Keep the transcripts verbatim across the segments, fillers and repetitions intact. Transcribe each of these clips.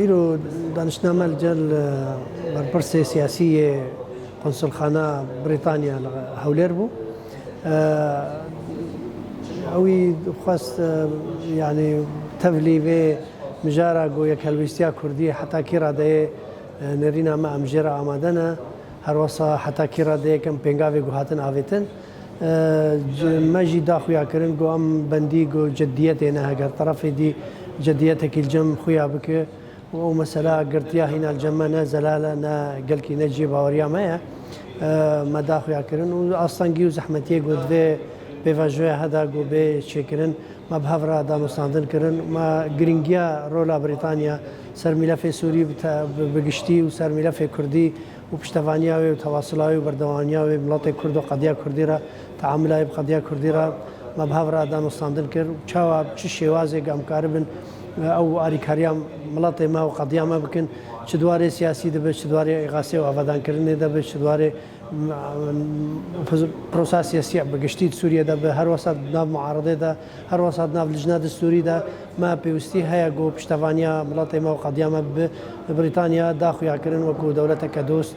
Îro daniştna me li gel berpirsê siyasî yê Konsulxana Brîtanya li Hewlêr bû. Ewî xwest, yanî tevlî vê mijara ku yekhelwîstiya Kurdî heta kî radeyê nêrîna me em jê re amade ne. Her wesa heta kî radeyê em pêngavê ku hatin avêtin. Me jî da xuya kirin ku em bendî ku ciddiyetê ne, heger terefê dî ciddiyetekî li cem xuya bike û ew mesela girtiya hîna li cem me ne zelal e, ne gelkî ne cihê baweriya me ye. Me da xuya kirin û astengî û zehmetiyê ku di vê pêvajoya heda ku bê çêkirin, me bi hev re danûstandin kirin. Me giringiya rola Brîtanya ser mîlefê Sûrî bi te-, bi, bi giştî û ser mîlefê Kurdî û piştevaniya wê û tewasula wê û berdewamiya wê miletê Kurd û qediya Kurdî re, teamula wê bi qediya Kurdî re me bi hev re danûstandin kir û çawa bi çi şêwazêk em karibin, e, ew alîkariya miletê me û qediya me bikin, çi di warê siyasî de be, çi di warê îxasê û avadankirinê de be, çi di warê, m-, m-, prosa siyasî bi giştî di Sûriyê de be, her wesa di nav muaredê de, her wesa di nav lijna destûrî de me pêwîstî heye ku piştevaniya miletê me û qediya me bibe. Brîtanya da xuya kirin wekû dewleteke dost.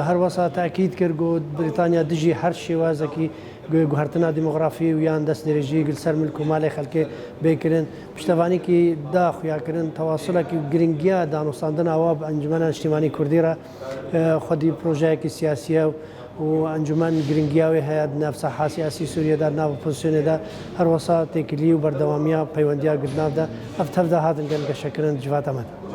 Her wesa tekîd kir ku Brîtanya dijî her şêwazekî gu-, guhertina demografî û yan destdirêjî li ser milk û malê xelkê bê kirin. Piştevanîkî da xuya kirin, tewasulekî û giringiya danûstandina wa bi Encûmena Niştîmanî Kurdî re, e, xwedî projeyekî siyasî ye û encûmen giringiya wê heye di nav saha siyasî Sûriyê de, di nav opozisyonê de, her wesa têkilî û berdewamiya peywendiya ku di nav de ev tev de hatin gelgeşekirin di civata me de.